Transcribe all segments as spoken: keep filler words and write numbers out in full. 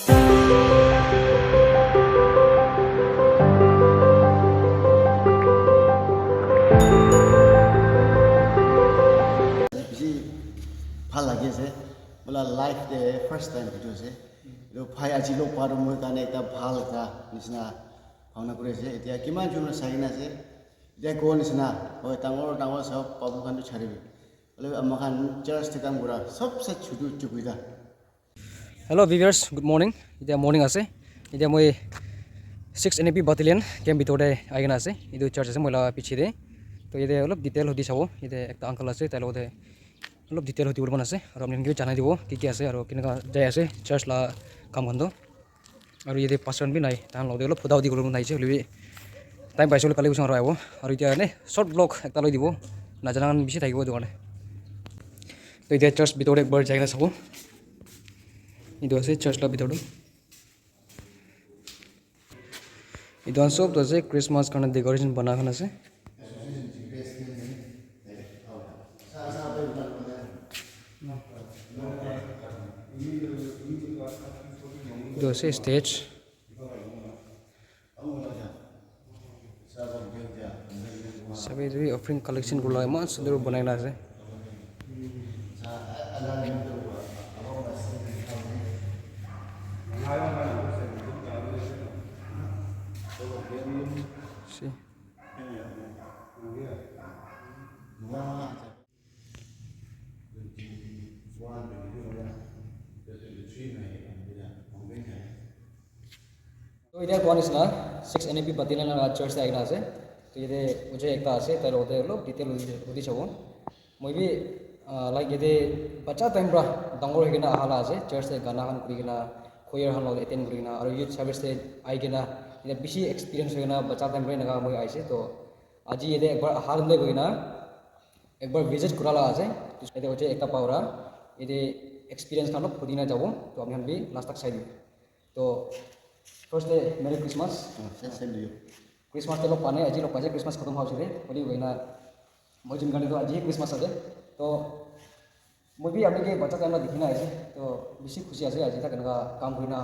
Bishi bhal lagi ase. Mola life te first time etu ase. Etu bhai aji log pa toh moi karne ekta bhal ekta nishina bhabna kuri ase. Etia kiman jon sai kena ase. Etia koa nishina, hoi, dangor dangor sob babu khan toh charibi. Hoilebi ama khan church te kam kura sobse chutu chukida. Hello viewers, good morning. Etia morning ase. Etia moi six N A P Battalion camp bitor te ahi kena ase. Etu church ase moi la piche te. To yate olop detail hudi sabo. Yate ekta uncle ase, tai logote olop detail hudi bole mon ase. Aru apni khan ke bi janai dibo ki ki ase aru kenika jai ase church la kam khan toh. Aru yate pastor khan bi nai, tai khan logote olop huda hudi kuribo nai ase, hoilebi time paise koile kali gusi aru ahibo. Aru etia ene short vlog ekta loi dibo, najana khan bishi thakibo etu karne. To etia church bitor te ekbar jai kena sabo. Etu ase church la bitor tu. Etu khan sob tu ase Christmas karne decoration bana khan ase. Etu ase stage. Sabi tu offering collection kurila eman sundur banai na ase. See. To etia koa nishina six N A P Battalion la church te ahi kena ase. To yate ujai ekta ase, tai logote olop detail hudi sabo. Moi bi, ah, like yate bacha time pra dangor hoi kena aha la ase, church te gana khan kuri kena, choir khan logote attend kuri kena, aru youth service te ahi kena, yate bishi experience hoi kena bacha time pra eneka moi ahise. To aji yate ekbar aha khan te koi kena, ekbar visit kura la ase, yate hoche ekta pahura, yate experience khan olop hudi na jabo, to apni khan bi last tak sai dibo. To first te Merry Christmas. Ah, same, same to you. Christmas te log pa nai, aji log paise, Christmas khatam howa usai te, holi hoina moi jun karne to aji hi Christmas ase, to moi bi apni ke bacha time la dikhi na ase, to bishi khushi ase, aji tak eneka kam kurina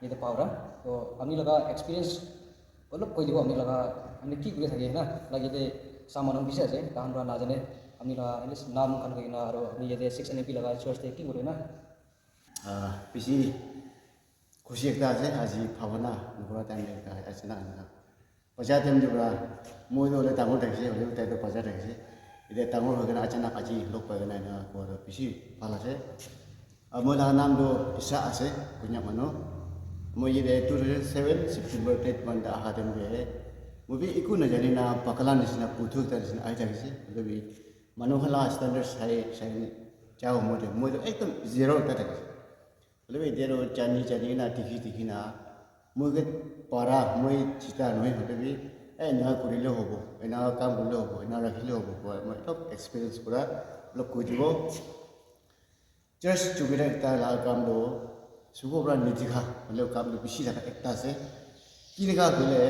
yate pahura, to apni laga experience olop koi dibo apni laga, apni ki kuri thake na, like yate sa manu bishi ase, tahan para najane, apni laga at least naam khan koi na, aru apni yate six N A P laga church te ki kure na? Ah, bishi khushi ekta ase, aji bhabana nukura time ekta ase na, eneka. Bacha time te para moi toh hoile dangor thakise, hoile bi tai toh bacha thakise. Etia dangor hoi kena achanak aji log pai kena eneka koa toh bishi bhal ase. Aru moi laga naam toh Isha ase, Konyak manu. Moi yate two thousand seven September date one te aha time te, moi bi eku najani na pakala nishina, puthu ekta nishina ahi thakise. Hoile bi manu khan laga standard sai, sai kena ja humor te moi toh ekdum zero ekta thakise. Hoile bi etia toh jani, jani kena dikhi, dikhi na moi ke para, moi jita nohoi hoile bi, eh, eneka kurile hobo, eneka kam kurile hobo, eneka rakhile hobo, moi ekdum experience pura olop koi dibo. Just chowkidar ekta laga kam toh, suku para nidikha, hoilebi kam toh bishi thaka ekta ase. Kineka koile,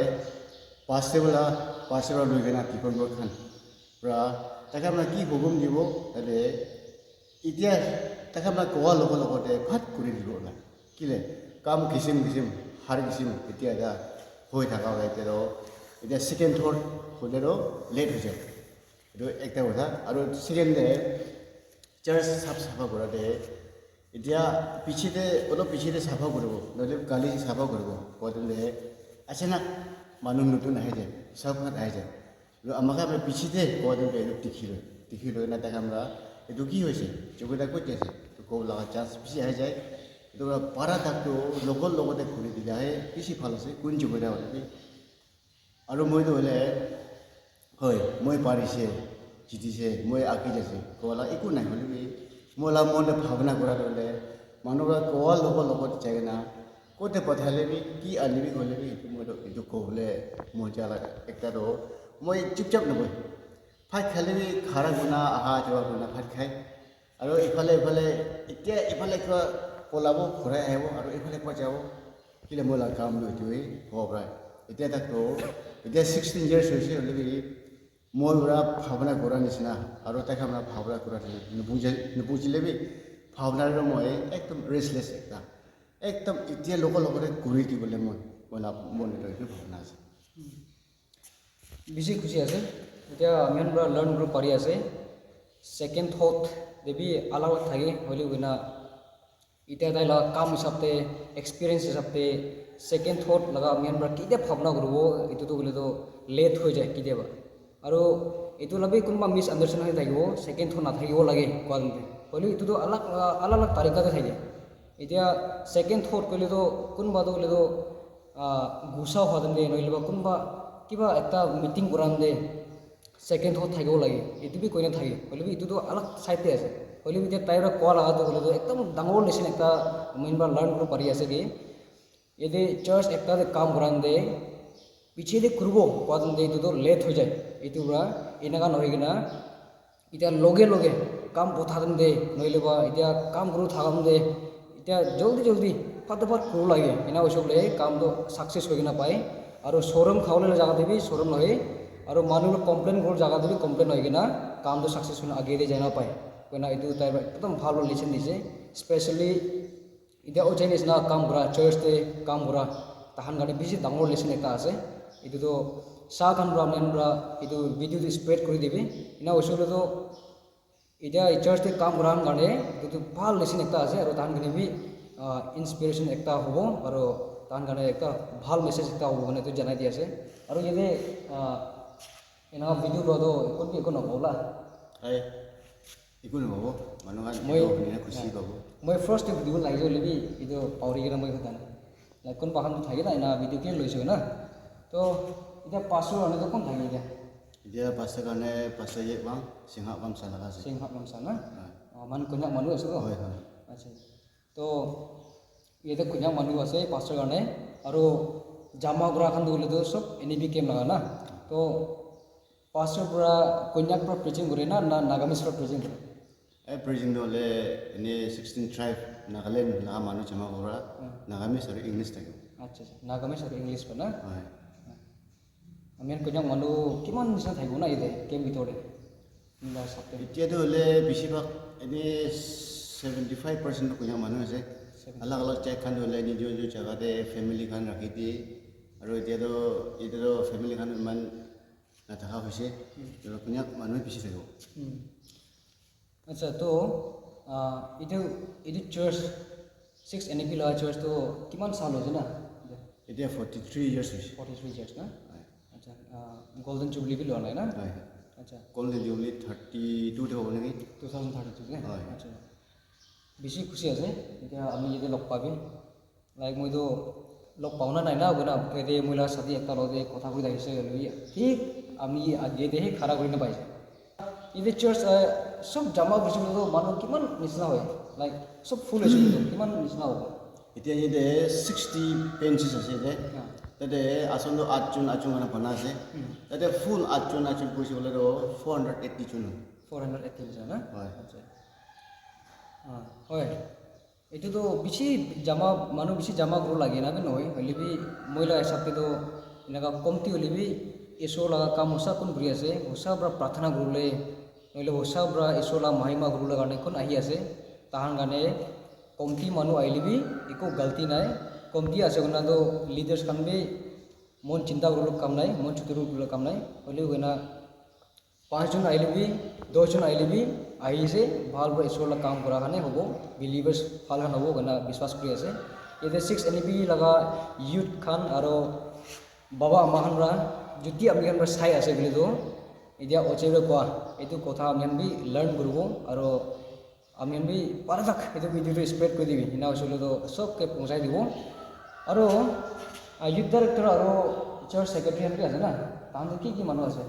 pastor wala, pastor wala loi kena deacon wala khan para, tai khan para ki hukum dibo, tate etia tai khan para kowa logo logo te phat kuri dibo na. Kile, kam kisim kisim, har kisim, etia eta hoi thaka hoile toh, etia second thought hoile toh late hoi jai. Etu ekta kotha. Aru second te, church sap sapha kura te, etia piche te, olop piche te sapha kuribo, nohole kali sapha kuribo, koa time te achanak manu notun ahi jai, sob khan ahi jai. Aru ama khan para piche te koa time te etu dikhi loi, dikhi loi na tai khan para etu ki hoise, chowkidar kot jai ase, etu kobo laga chance bishi ahi jai. Etu para para tak toh local local te khuli dile he bishi bhal ase, kun chowkidar hoile bi. Aru moi tu hoile, hoi, moi parise, jitise, moi agi jaise, koa la eku nai hoile bi, moi la mon te bhabna kura tu hoile, manu para koa logo logo te jai kena, kote pathaile bi, ki ani bi hoile bi, etu moi tu etu kobole mon ja la ekta tu, moi chupchap naboi. Bhat khaile bi khara kurina, aha jawa kurina bhat khai. Aru ephale, ephale, etia ephale kiba polabo, ghurai ahibo, aru ephale kiba jabo. Kile moi la kam tu etu he, hobo para. Etia tak tu, etia sixteen years hoise, hoile bi moi para bhabna kura nishina, aru tai khan para bhabna kura nishina, nubujai, nubujile bi, bhabna te moi ekdum restless ekta. ekdam etia logo logo te kuri dibole mon, moi la mon te etu bhabna ase. Bishi khushi ase. Etia ami khan para learn kuri pari ase. Second thought te bi alag alag thake, hoile bi na etia tai la kam hisab te, experience hisab te, second thought laga ami khan para ketia bhabna kuribo, etu tu hoile tu late hoi jai ketia ba. Aru etu la bi kunba misunderstanding thakibo, second thought na thakibo lage koa time te. Hoile etu tu alag alag alag tarika te thake. Etia second thought koile tu kunba tu hoile tu gusa hua time te nohole ba kunba kiba ekta meeting kura time te second thought thakibo lage, etu bi koina thake, hoile bi etu tu alag side te ase. Hoile bi etia tai para koa laga tu hoile tu ekdam dangor lesson ekta moi khan para learn kuri pari ase ki yate church ekta te kam kura time te piche te kuribo koa time te etu tu late hoi jai. Etu para enaka nohoi kena etia loge loge kam utha time te nohole ba etia kam kuri thaka time te etia joldi joldi fatapat kuribo lage. Ena hoise koile kam tu success hoi kena pai. Aru showroom khabole la jaga te bi showroom nohoi, aru manu para complain kuribo jaga te bi complain nohoi kena kam tu success hoi kena age te jai na pai. Koina etu tai para ekdam bhal lesson dise, specially etia ujai nisna kam kura, church te kam kura, tahan karne bishi dangor lesson ekta ase. Etu tu sa khan para main para etu video tu spread kuri dibi. Ena hoise koile tu etia church te kam kura khan karne etu tu bhal lesson ekta ase, aru tahan karne bi inspiration ekta hobo, aru tahan karne ekta bhal message ekta hobo kene etu janai di ase. Aru yate ena video lua tu ekon bi ekon hobo la. Hai, eku nohobo, manu khan moi etu huni kena khushi pabo. Moi first te video lagise hoile bi etu pauri kena moi hudan. Like kunba khan thake na ena video ke loise na. To etia pastor ane to kon thake etia? Etia pastor karne pastor ye bang, singha bang sa laga ase. Singha bang sa na? Manu Konyak manu ase to? Hoi, hoi. Acha. To yate Konyak manu ase pastor karne, aru jama kura khan tu hoile tu sob N A B camp laga na. To pastor pura Konyak pura preaching kore na, na Nagamese pura preaching kore? Eh, preaching tu hoile ene sixteen tribe Nagaland laga manu jama kura, Nagamese aru English thake. Acha, acha. Nagamese aru English pa na? Hoi. Ami khan Konyak manu kiman nisina thakibo na yate camp bitor te? Nila hisab te. Etia tu hoile bishi bhag ene seventy five percent tu Konyak manu ase. Alag alag tribe khan tu hoile nijo nijo jaga te family khan rakhi diye. Aru etia tu etia tu family khan eman nathaka hoise. Etu Konyak manu bishi thakibo. Acha, to etu etu church six N A B laga church to kiman saal hoise na? Etia forty three years hoise. Forty three years na? Acha, golden jubilee bi loa nai na? Hoi. Acha. Golden jubilee thirty two te hobo naki? Two thousand thirty two na? Hoi. Acha. Bishi khushi ase etia ami yate log pabi. Like moi tu log pauna nai na, koina yate moi laga sathi ekta logote kotha koi thakise hoile bi thik ami age te he khara kurina paise. Yate church sob jama hoise koile tu manu kiman nisina hoi? Like sob full hoise koile tu kiman nisina hobo? Etia yate sixty benches ase yate. Tate asan tu atjon atjon kurina bana ase. Tate full atjon atjon koise koile tu four hundred eighty jon. Four hundred eighty jon na? Hoi. Hoi. Etu tu bishi jama manu bishi jama kuribo lage na bi nohoi, hoile bi moi laga hisab te tu eneka komti hoile bi Isor laga kam hosa kun kuri ase, hosa para pratthana kuribole, nohole hosa para Isor laga mahima kuribole karne kun ahi ase. Tahan karne komti manu ahile bi eku galti nai, komti ase koina tu leaders khan bi mon chinta kuribole kam nai, mon chuti kuribole kam nai, hoile bi koina Panch jon ahile bi, dos jon ahile bi, ahi ase, bhal para Isor la kam kura khan he hobo, believers bhal khan hobo koina biswas kuri ase. Yate six N A B laga youth khan aro baba ama khan para juti ami khan para sai ase koile toh, etia oche para koa, etu kotha ami khan bi learn kuribo, aro Ami khan bi para tak etu video tu spread kuri dibi, ena hoise koile toh sob ke pohonchai dibo. Aro youth director aro church secretary khan bi ase na, tahan toh ki ki manu ase?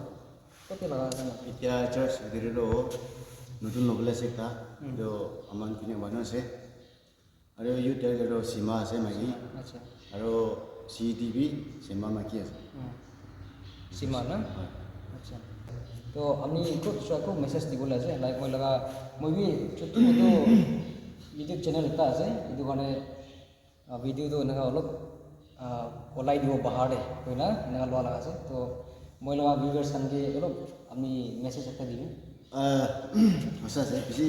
Kote laga ase na? Etia church secretary toh notun lobole ase ekta, toh aman kine manu ase. Aro youth director toh Sima ase maiki. Acha. Aro C E T bi Sima maiki ase. Sima na? Acha. To ami ekko dusra ekko message dibole ase, like moi laga, moi bi chutu mutu YouTube channel ekta ase, etu karne video tu eneka olop olai dibo bahar te koina eneka lua laga ase. To moi laga viewers khan ke olop ami message ekta dibi. Ah, hosa ase, bishi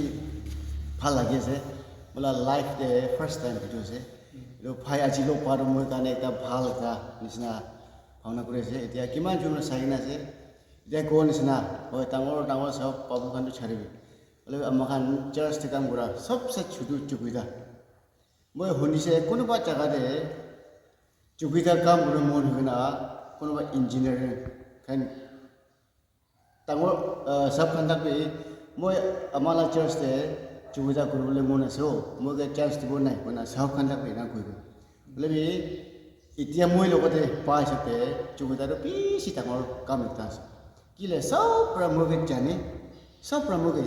bhal lagi ase. Mola life te first time video ase. Etu bhai aji log pa tu moi karne ekta bhal ekta nishina bhabna kuri ase. Etia kiman jon sai kena ase. Etia koa nishina, hoi, dangor dangor sob babu khan tu charibi. Hoile bi ama khan church te kam kura sobse chutu chowkidar. Moi hunise kunuba jaga te chowkidar kam kuribo mon hoi kena kunuba engineer khan dangor, ah, sab khan tak bi, "Moi ama la church te chowkidar kuribole mon ase o, moi ke chance dibo nai," koina sab khan tak bi ena koi koi. Hoile bi, etia moi logote pa hisab te chowkidar toh bishi dangor kam ekta ase. Kile sab pra moi ke jane, sab pra moi ke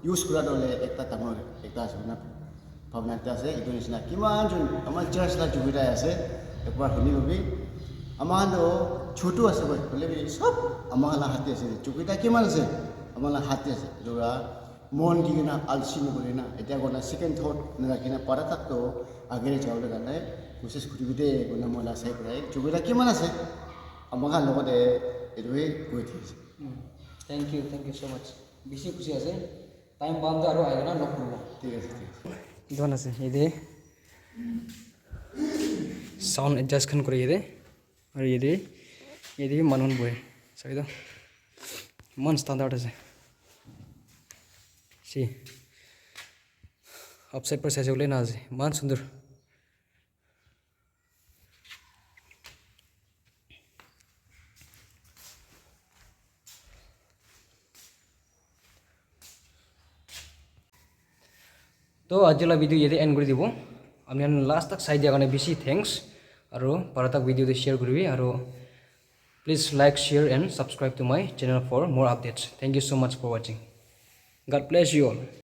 use kura toh hoile ekta dangor ekta ase na. Bhabna ekta ase, etu nishina kiman jon ama church la chowkidar ase, ekbar huni lobi. Ama khan toh chotu ase koi, hoile bi sob ama khan la hath te ase. Chowkidar kiman ase, ama la hath te ase. Etu para mon di kena alsi nokuri na, etia kona second thought narakhi na para tak toh age te jabole karne koshish kuribi de, koina moi la sai kurai. Chowkidar kiman ase, ama khan logote etu he koi thik ase. Mm. Thank you, thank you so much. Bishi khushi ase. Time paam tu aru ahi kena log kuribo. Thik ase, thik ase. Don ase, yate sound adjust khan kuri yate. Aru yate, yate bi manu khan bohe. Sabi toh. Eman standard ase. See. Upside para saise koile ena ase. Eman sundur. To aji la video yate end kuri dibo. Ami khan last tak sai dia karne bishi thanks. Aru para tak video te share kuribi. Aru please like, share and subscribe to my channel for more updates. Thank you so much for watching. God bless you all.